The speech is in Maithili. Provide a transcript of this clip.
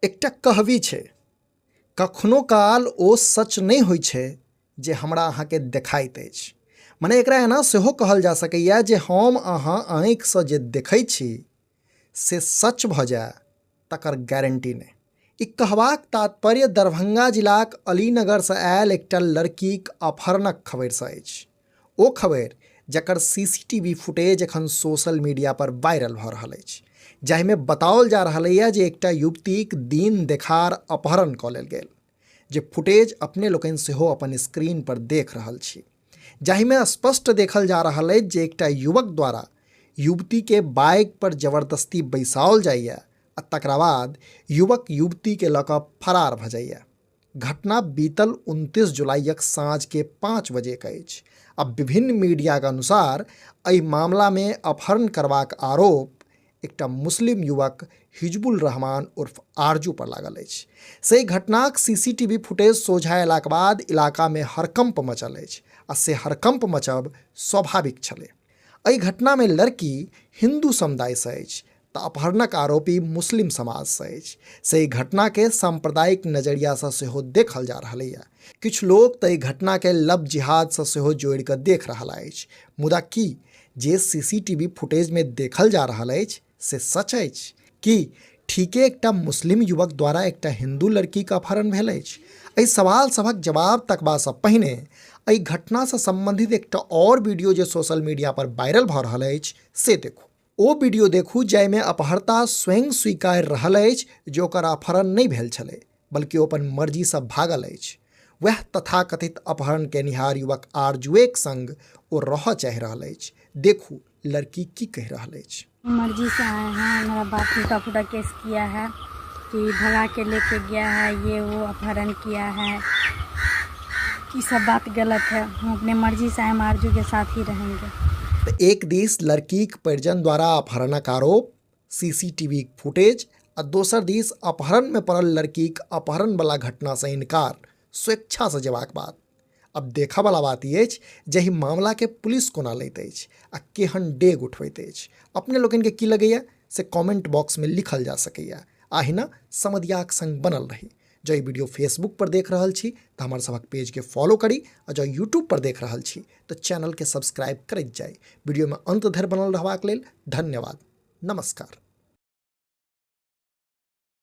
एकटा कहबी छै, कखनो काल ओ सच नहि होइ छै जे हमरा अहाँके देखाइत अछि। मने एकरा एना सेहो कहल जा सकैए जे हम अहाँ आँखिसँ जे देखै छी से सच भऽ जाय तकर गारंटी नहि। ई कहबाक तात्पर्य दरभंगा जिलाक अलीनगरसँ आयल एकटा लड़कीक अपहरणक खबरिसँ अछि। ओ खबरि जकर सीसीटीवी फुटेज एखन सोशल मीडिया पर वायरल भऽ रहल अछि, जाहिमे बताओल जा रहल यऽ जे एकटा युवतीक दिन देखार अपहरण कऽ लेल गेल, जे फुटेज अपने लोकनि सेहो अपन स्क्रीन पर देख रहल छी, जाहिमे स्पष्ट देखल जा रहल अछि जे एकटा युवक द्वारा युवतीके बाइक पर जबरदस्ती बैसाओल जाइए आ तकरा बाद युवक युवतीके लऽ कऽ फरार भऽ जाइए। घटना बीतल 29 जुलाइक साँझ के 5 बजे के अछि आ विभिन्न मीडियाक अनुसार एहि मामला में अपहरण करबाक आरोप एकटा मुस्लिम युवक हिजबुल रहमान उर्फ आरजू पर लागल अछि। से घटनाक सीसीटीवी फुटेज सोझा अयलाक बाद इलाका में हड़कंप मचल अछि आ से हड़कंप मचब स्वाभाविक छलै। एहि घटना में लड़की हिंदू समुदाय से अछि तऽ अपहरणक आरोपी मुस्लिम समाजसँ अछि। से एहि घटनाके सांप्रदायिक नजरियासँ सेहो देखल जा रहलैए। किछु लोक तऽ एहि घटनाके लव जिहादसँ सेहो जोड़ि कऽ देख रहल अछि। मुदा की जे सीसीटीवी फुटेजमे देखल जा रहल अछि से सच अछि? की ठीके एकटा मुस्लिम युवक द्वारा एकटा हिंदू लड़कीके अपहरण भेल अछि? एहि सवाल सभक जवाब तकबासँ पहिने एहि घटनासँ संबंधित एकटा आओर वीडियो जे सोशल मीडिया पर वायरल भऽ रहल अछि से देखू। ओ वीडियो देखू जाहिमे अपहर्ता स्वयं स्वीकारि रहल अछि जे ओकर अपहरण नहि भेल छलै, बल्कि ओ अपन मर्जीसँ भागल अछि। वएह तथाकथित अपहरण केनिहार युवक आरजुएक संग ओ रहऽ चाहि रहल अछि। देखू लड़की की कहि रहल अछि। मर्जी से आए हैं, मेरा बाप टूटा फूटा केस किया है कि भगा के लेके गया है, ये वो अपहरण किया है, ये सब बात गलत है। हम अपने मर्जी से आए, हम आरजू के साथ ही रहेंगे। तऽ एक दिस लड़कीक परिजन द्वारा अपहरणक आरोप, सीसीटीवीक फुटेज आ दोसर दिस अपहरणमे पड़ल लड़कीक अपहरणवला घटनासँ इनकार, स्वेच्छासँ जेबाक बात। अब देखऽ वाला बात ई अछि जे एहि मामलाके पुलिस कोना लैत अछि आ केहन डेग उठबैत अछि। अपने लोकनिके की लगैए से कमेंट बॉक्समे लिखल जा सकैए। अहिना समदियाक संग बनल रही। जँ ई वीडियो फेसबुक पर देख रहल छी तऽ हमर सभक पेजके फॉलो करी आ जँ यूट्यूब पर देख रहल छी तऽ चैनलके सब्सक्राइब करैत जाइ। वीडियोमे अंत धरि बनल रहबाक लेल धन्यवाद। नमस्कार।